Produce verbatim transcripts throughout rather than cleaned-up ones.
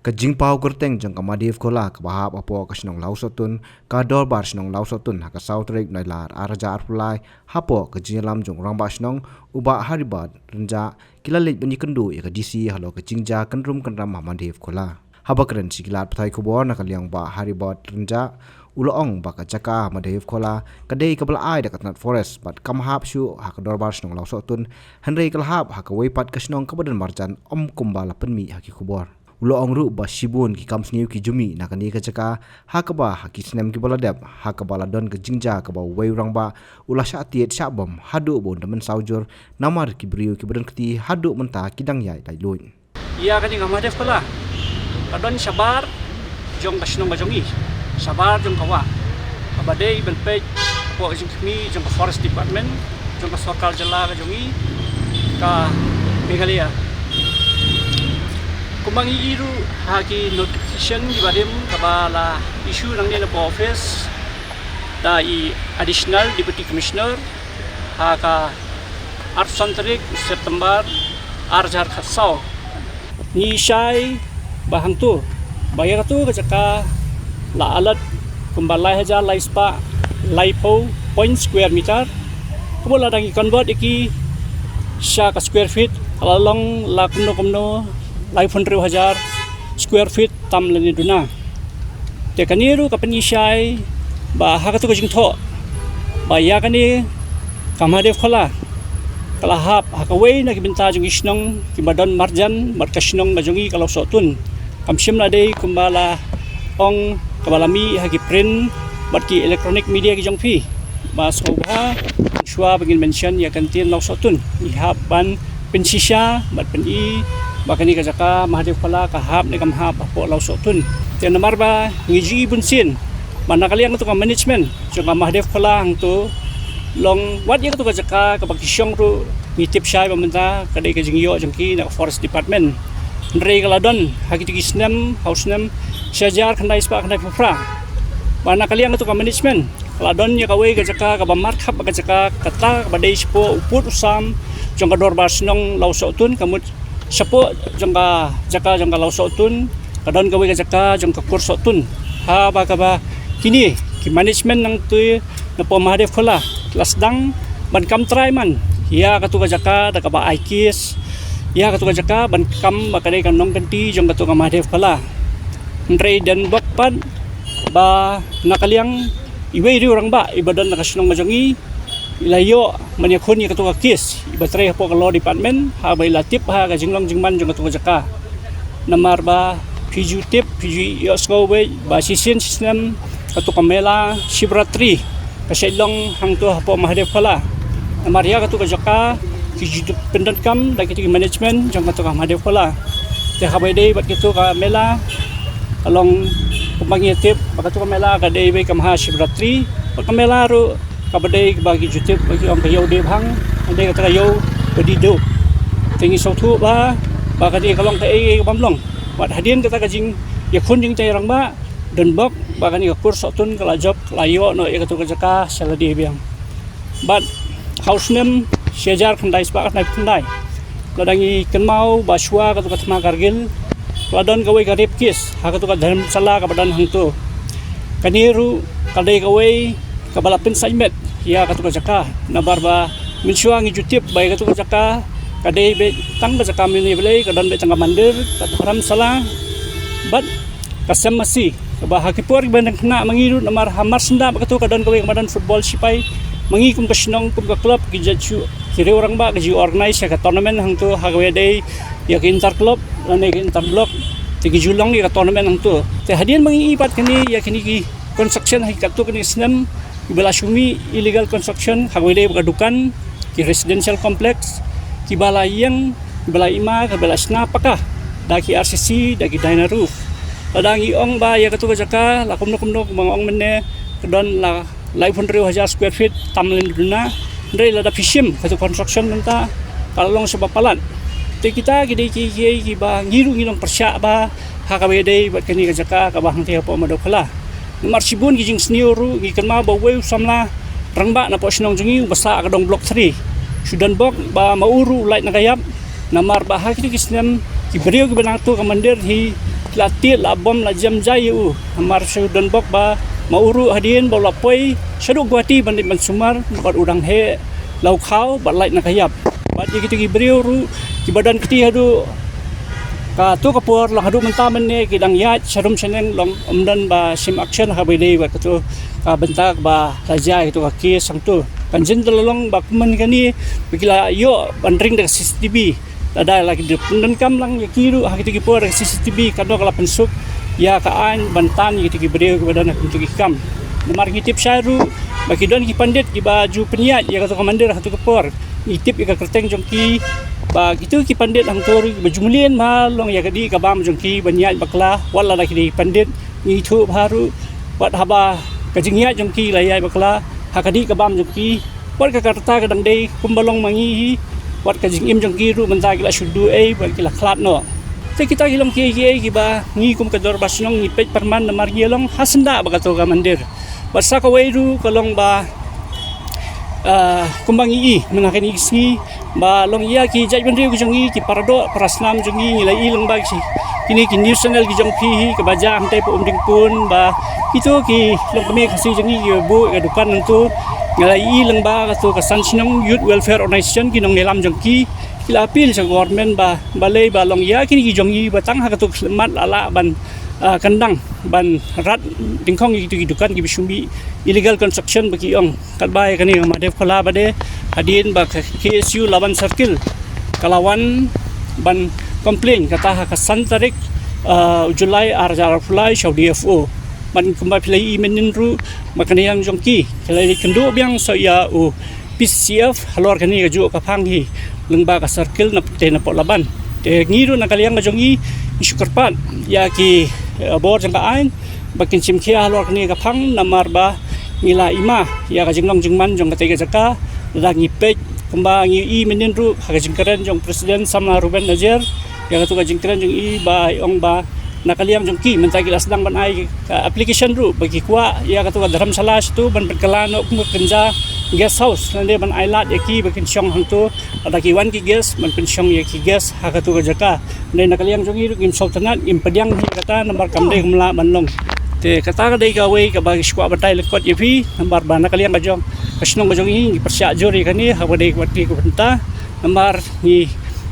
Ka jingpaw kyrteng jong ka Mahadev Khola kaba hap hapoh ka shnong Lawsohtun, ka Dorbar Shnong Lawsohtun, ha ka saw tarik Nailar ar hajar arphew lai, hapoh ka jingïalam jong u Rangbah Shnong u Bah Haribert Rynjah, ki la leit ban ïakynduh ïa ka D C halor ka jingjia kynrum kynram ha Mahadev Khola. Haba kren sha ki lad pathai khubor na ka liang u Bah Haribert Rynjah u la ong ba ka jaka Mahadev Khola ka dei kaba la ai da ka tnat forest bad kam hap shuh ha ka Dorbar Shnong Lawsohtun, hynrei ka la hap ha kawei pat ka shnong kaba don marjan, ym kumba la pynmih ha ki khubor. U la ong ruh ba shibun ki kam sniew ki ju mih na kane ka jaka, ha kaba ha ki snem kiba la dep, ha kaba la don ka jingjia kaba uwei u rangbah u la shah tied shah bom haduh ba un da mynsaw jur, namar ki briew kiba don kti haduh mynta ki dang ïaid laitluid. Ïa kane ka Mahadev Khola ka don shabar jong ka shnong ka jong i, shabar jong ka wah, kaba dei ban peit hapoh ka jingkhmih jong ka Forest Department jong ka sorkar jylla ka jong i, ka Meghalaya. Kumba ngi ïohi ruh ha ki notification kiba rim kaba la issue nangne na office da i Additional Deputy Commissioner ha ka arphew san tarik September ar hajar khatsaw. Ngi shai ba hangto ba ïa kato ka jaka la allot kumba lai hajar lai spah laiphew point square meter. Kaba lada ngi convert ïa ki sha ka square feet, ka la long la kumno kumno laiphew hynriew hajar square feet tam lane duna. Te kane ruh ka pynshai ba ha kato ka jingthoh ba ïa kane ka Mahadev Khola ka la hap ha kawei na ki bynta jong ki shnong kiba don marjan bad ka shnong ka jong i ka Lawsohtun. Kam shym la dei kumba la ong kaba la mih ha ki print bad ki electronic media ki jong phi. Ba sngewbha shuwa ba ngin mention ïa ka ktien Lawsohtun, ngi hap ban pynshisha bad pyni ba kane ka jaka Mahadev Khola ka hap ne kam hap hapoh Lawsohtun. Te namar ba ngi ju i bunsien ba na ka liang kato ka management jong ka Mahadev Khola hangto, long wat ïa kato ka jaka kaba ki shong ruh ngi tip shai ba mynta ka dei ka jingïoh jong ki na ka Forest Department. Hynrei ka la don ha kito ki snem, ha u snem shi hajar khyndai spah khyndaiphew phra, ba na ka liang kato ka management ka la don ïa kawei ka jaka kaba markhap bad ka jaka kata kaba dei shapoh u pud u sam jong ka Dorbar Shnong Lawsohtun, ka mut shapoh jong ka jaka jong ka Lawsohtun ka don kawei ka jaka jong ka Kur Sohtun. Haba kaba kine ki management nangto napoh Mahadev Khola ki la sdang ban kam trai man ïa kato ka jaka da kaba ai case ïa kato ka jaka ban kam ba ka dei ka nongkynti jong kato ka Mahadev Khola. Hynrei don bok pat ba na ka liang iwei i rangbah iba don na ka shnong ka jong i, i la ïoh ban ïakhun ïa kato ka case iba trei hapoh ka law department haba i la tip ha ka jinglong jingman jong kato ka jaka. Namar ba phi ju tip, phi ju ïohsngew beit ba shisien shisnem kato ka mela Shivratri ka shait long hangto hapoh Mahadev Khola. Namar ïa kato ka jaka ki ju pyndonkam da kito ki management jong kato ka Mahadev Khola. Te haba ïadei bad kato ka mela, ka long kumba ngi tip ba kato ka mela ka dei beit ka Maha Shivratri, bad ka mela ruh kaba dei ba ki ju tip ba ki ong ka ïew dei bhang, ka dei kata ka ïew ba dei duk. Te ngi sngewthuh ba ba ka dei ka long kaei kaei ka bym long. Bad hadien kata ka jingïakhun jong kita ki rangbah, don bok ba kane ka Kur Sohtun ka la jop, ka la ïoh noh ïa kato ka jaka sha lade biang. Bad ha u snem shi hajar khyndai spah khyndai phew khyndai, lada ngi kynmaw ba shuwa kato ka thma Kargil ka la don kawei ka rape case ha kato ka dhormshala kaba don hangto. Kane ruh ka dei kawei kaba la pynsaitmet ïa kato ka jaka, namar ba mynshuwa ngi ju tip ba ïa kato ka jaka ka dei beit tang ka jaka mane Blei, ka don beit tang ka mandir, ka dhormshala, bad ka sem masi. Kaba ha ki por kiba dang khynnah ma ngi ruh, namar ha Marsyndah ba kato ka don kawei kaba don football shipai, ma ngi kum ka shnong kum ka club ki ju, ki riew rangbah ki ju organize ïa ka tournament hangto ha kaba ïadei ïa ka inter club lane ka inter block. Te ki ju long ïa ka tournament hangto. Te hadien ba ngi i pat kane ïa kine ki construction ha katto katne snem, kiba la shu mih illegal construction ha kaba ïadei bad ka dukan, ki residential complex, kiba la ïeng, kiba la ima, kiba la shna paka da ki R C C, da ki Dynaroof. Lada ngi ong ba ïa kato ka jaka la kumno kumno, kumba nga ong mynne, ka don la laiphew hynriew hajar square feet tam lane duna. Hynrei lada phi shim kato ka construction mynta ka la long shibun palat. Te kita ki dei kiei kiei kiba ngi ruh ngi long pyrshah ba ha kaba ïadei bad kane ka jaka kaba hangtei hapoh Mahadev Khola. Namar shibun ki jingsniew ruh ngi kynmaw ba uwei u samla rangbah napoh shnong jong ngi uba sah ha ka dong Block three, shu don bok ba ma u ruh u lait na ka ïap. Namar ba ha kito ki snem ki briew kiba nangto ka mandir hi La tied, la bom, la jem jai ïa u. Namar shu don bok ba ma u ruh hadien ba u la poi shaduh Guwahati ban leit ban sumar bad u dang heh la u khaw bad lait na ka ïap. Bad ïa kito ki briew ruh kiba don kti haduh kato ka por long haduh mynta mynne ki dang ïaid sharum shaneng, long ym don ba shim action ha kaba ïadei bad kato ka bynta ba la jia ïa kato ka case hangto. Kan jin da la long ba kumne kane ba ki la ïoh ban ring da ka C C T V. Lada la ki dep pyndonkam lang ïa ki ruh ha kito ki por da ka C C T V, katno ka la pynsuk ïa ka aiñ ban tan ïa kito ki briew kiba don ha kito ki kam. Namar ngi tip shai ruh ba ki don ki pandit kiba ju pynïaid ïa kato ka mandir ha kato ka por. Ngi tip ïa ka kyrteng jong ki ba kito ki pandit hangto ruh ba ju mlien bha long ïa ka dih ka bam jong ki ban ïaid bakla, wat lada ki dei pandit. Ngi thuh bha ruh wat haba ka jingïaid jong ki la ïaid bakla ha ka dih ka bam jong ki, wat ka, ka rta ka dang dei kumba long ma ngi hi, wat ka jingim jong ki ruh mynta ki la shu duh ei bad ki la khlad noh. Te kita ki long kiei kiei kiba ngi kum ka dorbar shnong ngi peit pyrman namar ngi long ha syndah bad kato ka mandir. Bad sa kawei ruh ka long ba, ah, kumba ngi i mynta kine ki sngi ba long ïa ki jaitbynriew ki jong ngi, ki paradoh parasnam jong ngi, ngi la i lyngba ki, kine ki news channel ki jong phi hi, kaba jia hangtei pa Umdingpur, ba kito ki longkmie Khasi jong ngi kiba buh ïa ka dukan hangto. Ngi la i lyngba kato ka San Shnong Youth Welfare Organization, ki nongïalam jong ki, ki la appeal sha government ba balei ba long ïa kine ki jong ngi ba tang ha kato ka khyllipmat la lah ban, ah, kyndang ban rat dyngkhong ïa kito ki dukan kiba shu mih illegal construction ba ki ong. Katba ïa kane ka Mahadev Khola ba dei hadien ba ka K S U Laban Circle ka la wan ban complain kata ha ka san tarik, ah, u July ar hajar arphew lai sha u D F O. Ban kumba phi la i mynnin ruh ba ka nongïalam jong ki ki la ïakynduh biang sa ïa u P C F halor kane ka juh ka phang hi lyngba ka circle na te na pdeng Laban. Te ngi ruh na ka liang ka jong ngi ngi shu kyrpad ïa ki, eh, bor jong ka aiñ ba kin shim khia halor kane ka phang namar ba ngi la i ma ïa ka jinglong jingman jong katei ka jaka. Lada ngi peit kumba ngi i mynnin ruh ha ka jingkren jong President Samla Reuben Najiar, ïa kato ka jingkren jong i ba i ong ba na ka liang jong ki mynta ki la sdang ban ai ka application ruh ba ki kwah ïa kato ka dharamshala shato ban pynkylla noh kum ka kynja guest house, lane ban ai lad ïa ki ba kin shong hangto. Lada ki wan ki guest ban pynshong ïa ki guest ha kato ka jaka. Hynrei na ka liang jong ngi ruh ngim sngewtynnat, ngim pdiang hi kata namar kam dei kam lah ban long. Te kata ka dei kawei kaba ngi shu kwah batai lyngkot ïa phi namar ba na ka liang ka jong ka shnong ka jong ngi ngi pyrshah jur ïa kane ha kaba dei ka bynta. Namar ngi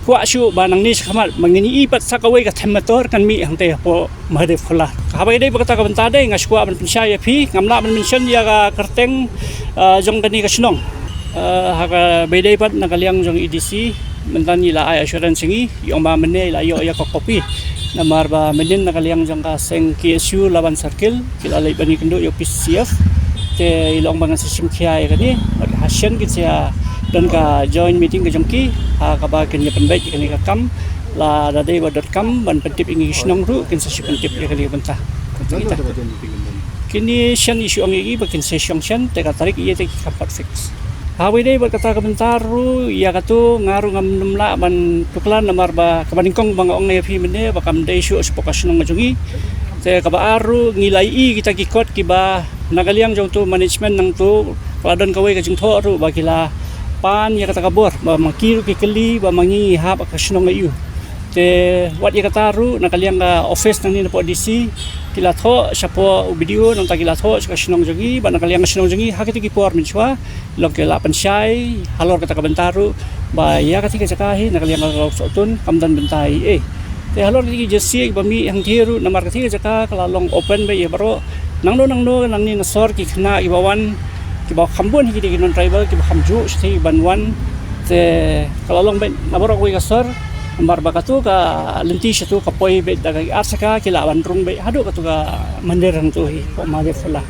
kwah shuh ba nangne shakhmat ba ngin ïohi pat sa kawei ka them motor kan mih hangtei hapoh Mahadev Khola. Haba ïadei bad kata ka bynta dei nga shu kwah ban pynshai ïa phi, ngam lah ban mention ïa ka kyrteng, ah, jong kane ka shnong. Ah, ha kaba ïadei pat na ka liang jong A D C mynta ngi la ai assurance ïa ngi, ïa ong ba mynne la ïoh ïa ka copy. Namar ba mynnin na ka liang jong ka seng K S U Laban Circle ki la leit ban ïakynduh ïa u P C F. Te i long ba ngan sa shim khia ïa kane bad ha shen kin sa don ka joint meeting ka jong ki ha kaba kin ïa pynbeit ïa kane ka kam. Lada dei ba donkam ban pyntip ïa ngi ki shnong ruh kin sa shu pyntip ïa kane ka bynta. Kine shen i shu ong ïa ngi ba kin sa shong shen te ka tarik ïa te ki kam pat fix. Haba ïadei bad kata ka bynta ruh ïa kato nga ruh ngam nym lah ban tuklar namar ba kaba nyngkong ba nga ong ïa phi mynne ba kam dei shuh shapoh ka shnong ka jong ngi. Te kaba ar ruh ngi la ïohi kita ki kot kiba na ka liang jong uto management nangto ka la don kawei ka jingthoh ruh ba ki la pan ïa kata ka bor ba ma ki ruh ki kylli ba ma ngi hap ha ka shnong aïu. Te wat ïa kata ruh na ka liang ka office nangne napoh D C ki la thoh shapoh u B D O, nangta ki la thoh sha ka shnong jong ngi bad na ka liang ka shnong jong ngi ha kito ki por mynshuwa long ki la pynshai halor kata ka bynta ruh ba ïa kata ka jaka hi na ka liang ka Lok Sohtun kam don bynta ei ei. Te halor kata ki jersey ba mih hangthie ruh namar kata ka jaka ka la long open beit ïa baroh. Nangno nangno nangne na sor ki khynnah kiba wan kiba kham bun hi ki dei ki non tribal kiba kham juh shuh ban wan. Te ka la long beit na baroh kawei ka sor namar ba kato ka lynti shato ka poi beit da ka ar shaka ki lah ban rung beit haduh kato ka mandir hangto hi hapoh Mahadev Khola.